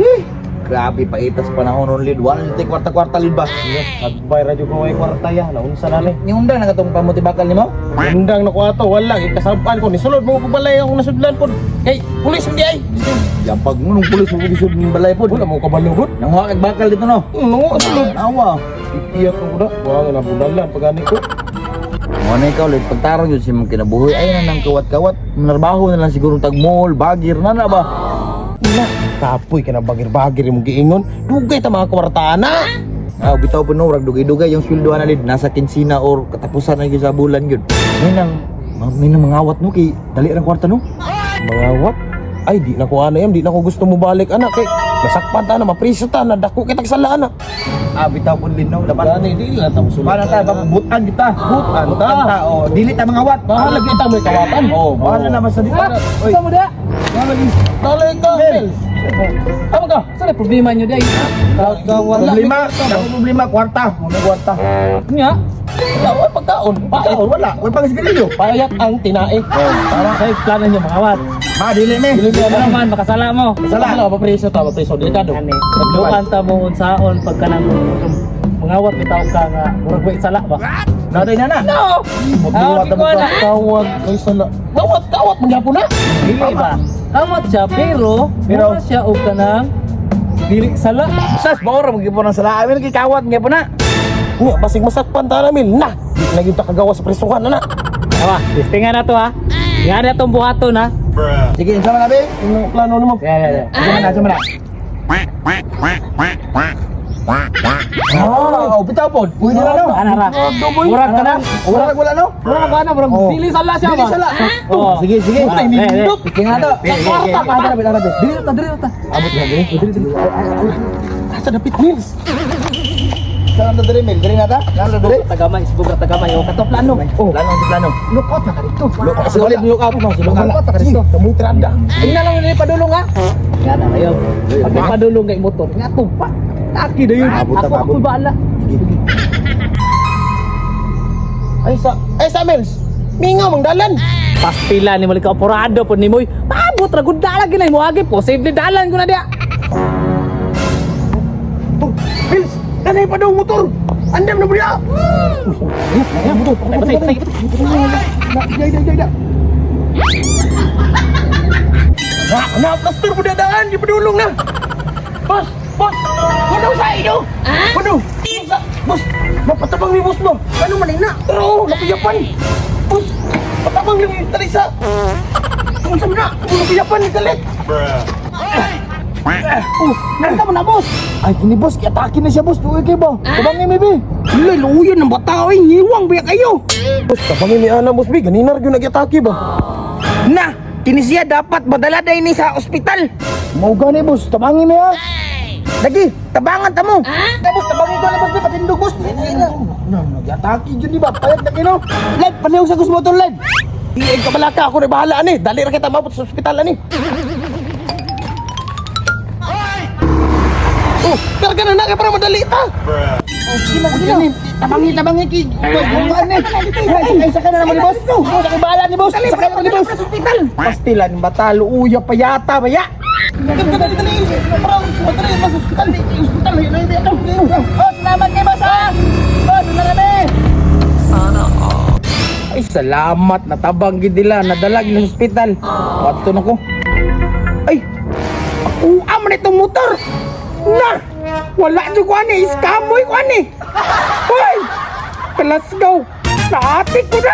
Eh, grabe pa itas panahon ron, Lid. Wala na kwarta-kwarta, Lid ba? Agbay radyo ko ay kwarta ya, naunsa na ni. Niundang na katong pamutibakal nimo? Undang na ko ato, wala ikasabaan ko nisulod mo ko balay akong nasudlan pod. Kay pulis man di ay. Yapag mo nung pulis mo gisud ng balay pod. Wala mo kabalugod. Nanguha kag bakal dito no. No, sulod. Awa. Ipiyak ko na. Wa nga nabudalan pagani ko. Mo na ikaw, Lid, pagtarong yun si mong kinabuhi ay na nang kawat-kawat. Manarbaho na lang siguro tag mall, bagir na na ba. Na, kapoy ka na bagir-bagir imong giingon. Dugay ta mga kwarta na. Ah, bitaw po no, rag dugay-dugay yung sweldo na, Lid, nasa kinsina or katapusan na gyud sa bulan gyud. May nang mangawat no kay dali rang kwarta no. Mga what? Ay, di na ko ana yam, di na ko gusto mo balik ana kay nasakpan ta na mapriso ta na dako kitag sala ana. Ah, bitaw po din no, dapat Gani di lang ta musulod. Para ta butan kita. Butan ta. Butan ta. Oh, dili ta mangawat. Bahala kita mo kawatan. Oh, bahala naman sa dito. Oy. Sa mo da? Dali ka, Mel. Tama ka. Sa na problema nyo day? Wala. Problema, ang problema kwarta, may kwarta. Nya? Wala, wala pagkaon. Pagkaon wala, wala pang sigarilyo. Payat ang tinae. Oh, Para sa plano nyo mangawat. Ma, dili me. Dili me. Ano man makasala mo. Sala. Wala, mapriso ta, mapriso. Delikado. Ani. Nagluan ta mo unsaon pagka nang mangawat bitaw ka nga murag way sala ba? Natay na na. No. Magduwat na Ah, mo ka. Kawat, kay sala. Kawat, kawat, mangyapon na. Dili ba? Kawat siya pero Pero- mura siya og kanang dili sala. Sas baor mo gyud ng sala. Amin kikawat gyud na. Nya, basig masakpan ta namin. Na, di na gyud ta kagawa sa prisuhan na na. Tawa, testingan na to ha. Nga na tong buhaton ha. Sige, unsa man abi? Ano plano nimo? Yeah, yeah, yeah. Unsa man na, unsa man na? Ah, oh, bitaw pod. Pwede na no. Ana ra. Murag ka na. Wala wala no. Murag ka na, murag Oh. dili sala siya Dili ba? sala. Oh. Sige, sige. Ah, eh, eh. Sige nga to. Kwarta pa, dali, dali, dali. Dili ta, dili ta. Abot na dili. Dili dili. Asa dapit Mills? Saan ta dili, Mel? Dili na ta? Nasa dili? Tagamay, isbog ra tagamay. O kato plano. Oh, plano sa plano. Lookout na ka dito. Look, solid look out no, look out. Lookout na ka dito. Kamoy trada. Tingnan lang nila padulong ha. Nga na kayo. Pag padulong kay motor, nga tumpa. Taki na yun. Abot na, Ako abot. ako bahala. Ay sa Mills. Mingaw mang dalan. Pastila ni Malika operado po ni Moy. Paabot ra gud dalan ginay mo agi posible dalan ko na diya. Oh, Mills, nanay pa daw motor. Andam na buya. Uy, motor. Patay, patay, patay. Dai, dai, dai, dai. Na, na, plaster mo dadaan, di padulong na. Boss, boss, kuno sa inyo. Kuno. Sa, boss, mapatabang ni boss mo. Ano man na? Pero, napiyapan. Boss, patabang ni talisa. Kung sa na, napiyapan ni kalit. Oh, nanta mo na boss. Ay, kini boss, kiatake na siya boss. Tuoy kay ba? Tabangin mi bi. Wala, luyan ng bata, oy. Ngiwang ba kayo? Boss, tabangin ni Ana, boss, bi. Ganinar yun nag-atake ba? Na, kini siya dapat madala day ni sa ospital. Mao gani boss, tabangin mi ha. Lagi, tabangan ta mo. Tapos tabangin ko na boss, bi patindog boss. Na, na, nag-atake jud di ba? Payag na kino. Led, palihog sa motor led. Di ay kabalaka, ako na bahala, ani. Dali ra kita mabot sa ospital, ani. Oh, karga na na kay para madali ta. Tabangi, tabangi ki. Boss, ni. Ay, sakay na naman ni boss. Boss, ako bahala ni boss. Sakay na ni boss. Ospital. Pastilan bata, luuya pa yata ba ya? Karga dali dali. Para madali mas ospital, ospital. Oh, salamat kay boss ha. Boss, na kami. Ay, salamat. Natabang gid nila. Nadala gid sa ospital. Wato na ko. Ay, ako man itong motor. Na, wala jud ko ani, iskamoy ko ani. Hoy, let's go. Naati ko na.